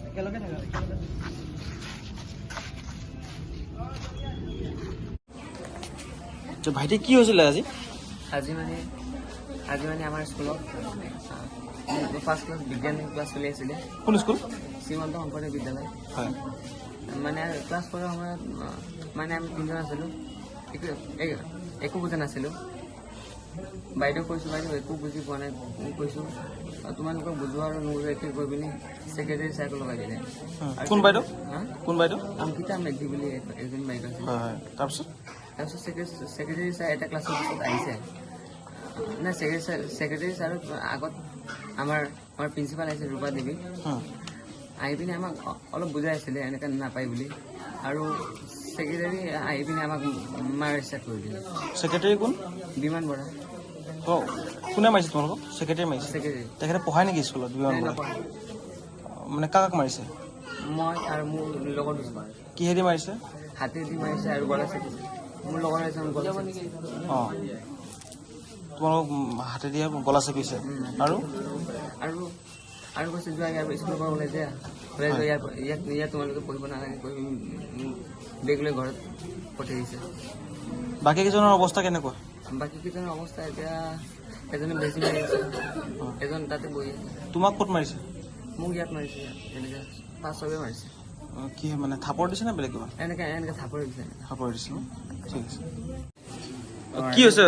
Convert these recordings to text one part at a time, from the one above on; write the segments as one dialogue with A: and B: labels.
A: একেলগে থাকা।
B: আচ্ছা ভাইটি, কি হৈছিলে আজি?
C: আজি মানে আমাৰ স্কুলত ফাৰ্ষ্ট ক্লাছ বিজ্ঞান ক্লাছ চলি আছিলে।
B: কোন স্কুল?
C: শ্ৰীমন্ত শংকৰদেৱ বিদ্যালয়। মানে ক্লাছ কৰাৰ সময়ত মানে আমি তিনিজন আছিলোঁ, একো একো বুজা নাছিলোঁ। বাইদেউ কৈছোঁ, বাইদেউ একো বুজি পোৱা নাই কৈছোঁ, তোমালোকক বুজোৱা আৰু নুবুজোৱা একে কৈ পিনি ছেক্ৰেটাৰী ছাৰক লগাই দিলে। আৰু
B: কোন বাইদেউ?
C: হা?
B: কোন বাইদেউ?
C: অংকিতা মেধি বুলি এজনী বাইদেউ আছিল।
B: হয় হয়, তাৰপিছত?
C: তাৰপিছত ছেক্ৰেটাৰী ছাৰ এটা ক্লাছৰ পিছত আহিছে নাই, ছেক্ৰেটাৰী ছাৰৰ আগত আমাৰ আমাৰ প্ৰিন্সিপাল আহিছে, ৰূপা দেৱী। আহি পিনে আমাক অলপ বুজাই আছিলে এনেকৈ নাপায় বুলি, আৰু ছেক্ৰেটাৰী আহি পিনে আমাক মাৰ ষ্টাৰ্ট কৰি দিলে।
B: ছেক্ৰেটাৰী কোন?
C: বিমান বৰা।
B: অঁ, কোনে মাৰিছে তোমালোকক? ছেক্ৰেটাৰী মাৰিছে?
C: ছেক্ৰেটাৰী।
B: তেখেতে পঢ়াই নেকি স্কুলত, বিমান
C: নাই,
B: বৰা?
C: নপঢ়ায়।
B: মানে কাক কাক মাৰিছে?
C: মই আৰু মোৰ লগৰ দুজন।
B: কিহেদি মাৰিছে?
C: হাতেদি মাৰিছে আৰু গলা চেপিছে। মোৰ লগৰ এজন গলা চেপিছে।
B: অঁ, তোমালোকক হাতেদি গলা চেপিছে? আৰু?
C: আৰু আৰু কৈছে, যোৱা ইয়াৰ স্কুলৰ পৰা ওলাই যা, ওলাই যোৱা, ইয়াৰ ইয়াত ইয়াত তোমালোকে পঢ়িব নালাগে কৈ বেগ লৈ ঘৰত পঠাই দিছে।
B: বাকী কেইজনৰ অৱস্থা কেনেকুৱা?
C: বাকী কেইজনৰ অৱস্থা এতিয়া এজনে বেজি মাৰি আছে, এজন তাতে বহি আছে।
B: তোমাক ক'ত মাৰিছে?
C: মোক ইয়াত মাৰিছে, ইয়াত এনেকৈ পাঁচ ছবে মাৰিছে।
B: অঁ, কি মানে থাপৰ দিছে নে বেলেগ কিবা?
C: এনেকৈ এনেকৈ থাপৰি দিছে এনেকৈ।
B: থাপৰ দিছে ন? ঠিক আছে। কি হৈছে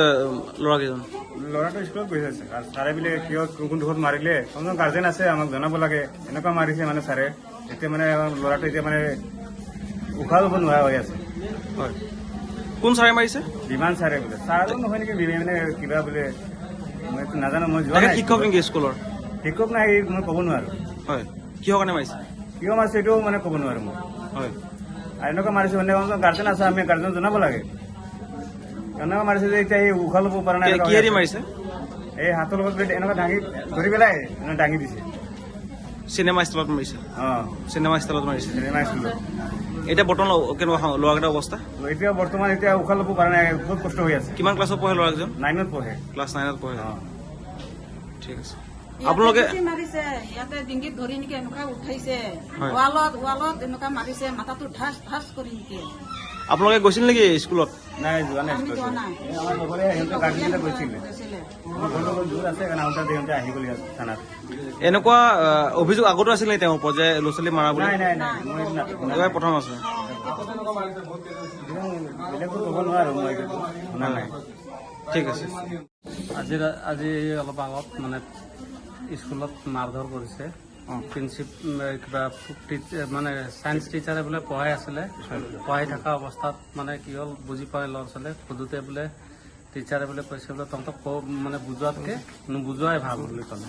B: ল'ৰাকেইজন?
D: ল'ৰাটো স্কুলত গৈ আছে আৰু ছাৰে বোলে কিয় কোন দুখত মাৰিলে, কোনজন গাৰ্জেন আছে আমাক জনাব লাগে, এনেকুৱা মাৰিছে মানে ছাৰে। এতিয়া মানে আমাৰ ল'ৰাটো এতিয়া মানে উশাহ ল'ব নোৱাৰা হৈ আছে।
B: হয়, কোন ছাৰে মাৰিছে?
D: বিমান ছাৰে বোলে, ছাৰো নহয় নেকি, মানে কিবা বোলে, মই এইটো নাজানো, মই যোৱা
B: তেখেত
D: নাই।
B: শিক্ষক নেকি স্কুলৰ?
D: শিক্ষক নাই, মই ক'ব নোৱাৰো।
B: হয়, কিহৰ কাৰণে মাৰিছে?
D: কিয় মাৰিছে এইটোও মানে ক'ব নোৱাৰো মই। আৰু এনেকুৱা মাৰিছে মানে গাৰ্জেন আছে, আমি গাৰ্জেন জনাব লাগে। এনেকুৱা মাৰিছে যে এতিয়া এই উশাহ ল'ব পৰা নাই, এনেকুৱা হৈ
B: কিহেদি
D: আছে।
B: মাৰিছে?
D: এই হাতৰ লগত বোলে এনেকুৱা দাঙি ধৰি পেলাই এনেকুৱা দাঙি দিছে।
B: চিনেমা ষ্টাইলত মাৰিছে?
D: অঁ।
B: চিনেমা ষ্টাইলত মাৰিছে?
D: চিনেমা স্কুলত।
B: এতিয়া বৰ্তমান কেনেকুৱা ল'ৰাকেইটাৰ অৱস্থা?
D: এতিয়া বৰ্তমান এতিয়া উশাহ ল'ব পৰা নাই, বহুত কষ্ট হৈ আছে।
B: কিমান ক্লাছত পঢ়ে ল'ৰাকেইজন?
D: নাইনত পঢ়ে।
B: ক্লাছ নাইনত পঢ়ে?
D: অঁ।
B: ঠিক আছে।
E: আপোনালোকে
B: আপোনালোকে
E: মাৰিছে, ইয়াতে ডিঙিত ধৰি নেকি এনেকুৱা উঠাইছে।
B: হয়।
E: ৱালত ৱালত এনেকুৱা মাৰিছে, মাথাটো ঢাচ ঢাচ কৰি নেকি।
B: আপোনালোকে গৈছিল নেকি স্কুলত?
D: নাই, যোৱা নাই
E: আমি
D: স্কুলত।
E: যোৱা নাই।
D: এই আমাৰ লগৰে সিহঁতে গাৰ্জেন গৈছিলে।
E: গৈছিলে।
D: আমাৰ ঘৰটো অলপ দূৰ আছে, সেইকাৰণে আহোঁতে সিহঁতে আহি গ'ল ইয়াত থানাত।
B: এনেকুৱা অভিযোগ আগতো আছিল নেকি তেওঁৰ ওপৰত যে ল'ৰা ছোৱালী মাৰা বুলি?
D: নাই নাই নাই, মই এইটো শুনা
B: এইবাৰ
D: নাই।
B: প্ৰথম আছে।
D: বেলেগতো ক'ব নোৱাৰো, মই এইটো শুনা নাই।
B: ঠিক আছে।
F: আজি আজি অলপ আগত মানে স্কুলত মাৰধৰ কৰিছে। প্ৰিন্সিপ কিবা মানে চায়েন্স টিচাৰে বোলে পঢ়াই আছিলে, পঢ়াই থকা অৱস্থাত মানে কি হ'ল বুজি পোৱা নাই ল'ৰা ছোৱালীয়ে। সোধোতে বোলে টিচাৰে বোলে কৈছে বোলে তহঁতক মানে বুজোৱাতকে নুবুজোৱাই ভাল বুলি ক'লে।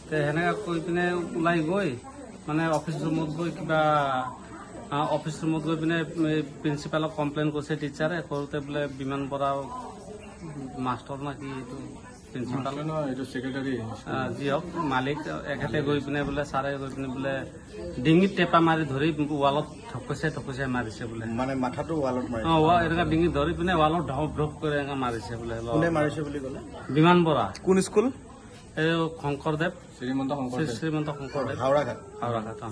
F: তে সেনেকৈ কৈ পিনে ওলাই গৈ মানে অফিচ ৰুমত গৈ কিবা অফিচ ৰুমত গৈ পিনে প্ৰিন্সিপালক কমপ্লেইন কৰিছে টিচাৰে। কৰোঁতে বোলে বিমান বৰা মাষ্টৰ না কি এইটো প্ৰিন্সিপাল
G: এইটো ছেক্ৰেটাৰী।
F: যি হওক মালিক, এখেতে গৈ পিনে বোলে ছাৰে গৈ পিনে বোলে ডিঙিত টেপা মাৰি ধৰি ৱালত ঢকুচাই ঢকুচাই মাৰিছে বোলে।
H: মানে মাথাটো ৱালত মাৰিছে?
F: অ, এনেকা ডিঙিত ধৰি পিনে ৱালত ঢপ ঢপ কৰি এনেকা মাৰিছে বোলে।
H: কোনে মাৰিছে বুলি ক'লে?
F: বিমান বৰা।
B: কোন স্কুল?
F: এই শংকৰদেৱ।
G: শ্ৰীমন্ত শংকৰদেৱ।
F: শ্ৰীমন্ত শংকৰদেৱ।
H: হাওৰাঘাট।
F: হাওৰাঘাট, অ।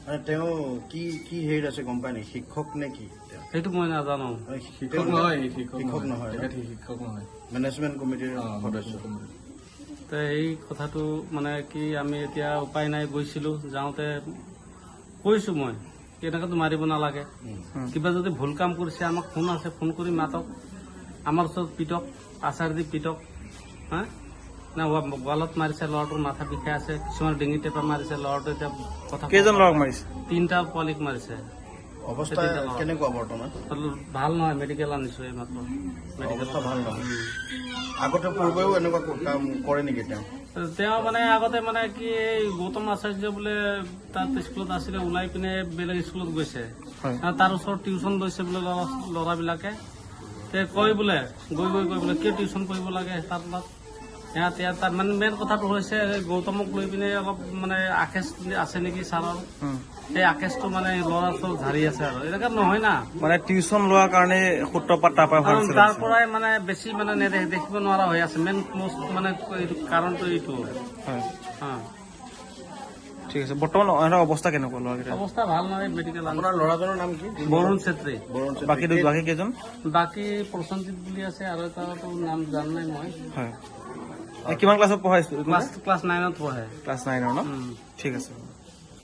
H: মানে তেওঁ কি কি হেৰিত আছে গম পায় নেকি? শিক্ষক নে কি তেওঁ?
F: সেইটো মই নাজানো।
H: মানে
G: শিক্ষক নহয়, শিক্ষক
H: শিক্ষক
G: নহয়।
H: নহয় ন?
G: তেখেত শিক্ষক নহয়।
H: মেনেজমেণ্ট কমিটিৰ সদস্য।
F: তে এই কথাটো মানে কি আমি এতিয়া উপায় নাই, গৈছিলো, যাওঁতে কৈছো মই এনেকেতো মাৰিব নালাগে, কিবা যদি ভুল কাম কৰিছে আমাক ফোন আছে, ফোন কৰি মাতক, আমাৰ ওচৰত পিটক, আচাৰ দি পিটক। হা না ৱালত মাৰিছে, ল'ৰাটোৰ মাথা বিষাই আছে, কিছুমান ডিঙি টেপা মাৰিছে, ল'ৰাটো এতিয়া কথা
B: কেইজন ল'ৰাক মাৰিছে?
F: তিনিটা পোৱালিক মাৰিছে।
H: অৱস্থা কেনেকুৱা বৰ্তমান?
F: ভাল নহয়, মেডিকেল আনিছো এই মাত্ৰ মেডিকেল।
H: অৱস্থা ভাল নহয়। আগতে পূৰ্বেও এনেকুৱা কাম কৰে নেকি তেওঁ?
F: তেওঁ মানে আগতে মানে কি এই গৌতম আচাৰ্য বোলে তাত স্কুলত আছিলে, ওলাই পিনে বেলেগ স্কুলত গৈছে। আৰু তাৰ ওচৰত টিউচন লৈছে বোলে ল'ৰাবিলাকে। তে কয় বোলে গৈ গৈ গৈ বোলে কিয় টিউচন কৰিব লাগে তাৰ তাত ইয়াত ইয়াত তাৰ মানে মেইন কথাটো হৈছে এই গৌতমক লৈ পিনে অলপ মানে আখেজ আছে নেকি ছাৰৰ। সেই আকেশটো মানে ল'ৰা ছোৱালী ঝাৰি আছে আৰু এনেকুৱা নহয় না।
B: মানে টিউচন লোৱাৰ কাৰণে সূত্ৰপাত তাৰ পৰা হোৱা
F: কাৰণ
B: নিচিনা
F: তাৰ
B: লাগিছে।
F: পৰাই মানে বেছি মানে দেখিব নোৱাৰা হৈ আছে। মেইন মোষ্ট মানে এইটো কাৰণটো এইটো।
B: হয়।
F: হা।
B: ঠিক আছে। বৰ্তমান ইহঁতৰ অৱস্থা কেনেকুৱা ল'ৰাকেইটা?
F: অৱস্থা ভাল নহয়, মেডিকেল।
H: আপোনাৰ ল'ৰাজনৰ নাম কি?
F: বৰুণ চেত্ৰী।
H: বৰুণ চেত্ৰী।
B: বাকী কেইজন?
F: বাকী প্ৰসঞ্জিত বুলি আছে আৰু এটাতো নাম জান নাই মই।
B: হয়, কিমান ক্লাছত পঢ়াইছো?
F: ক্লাছ 9ত পঢ়ে।
B: ক্লাছ 9ৰ ন?
F: উম।
B: ঠিক আছে।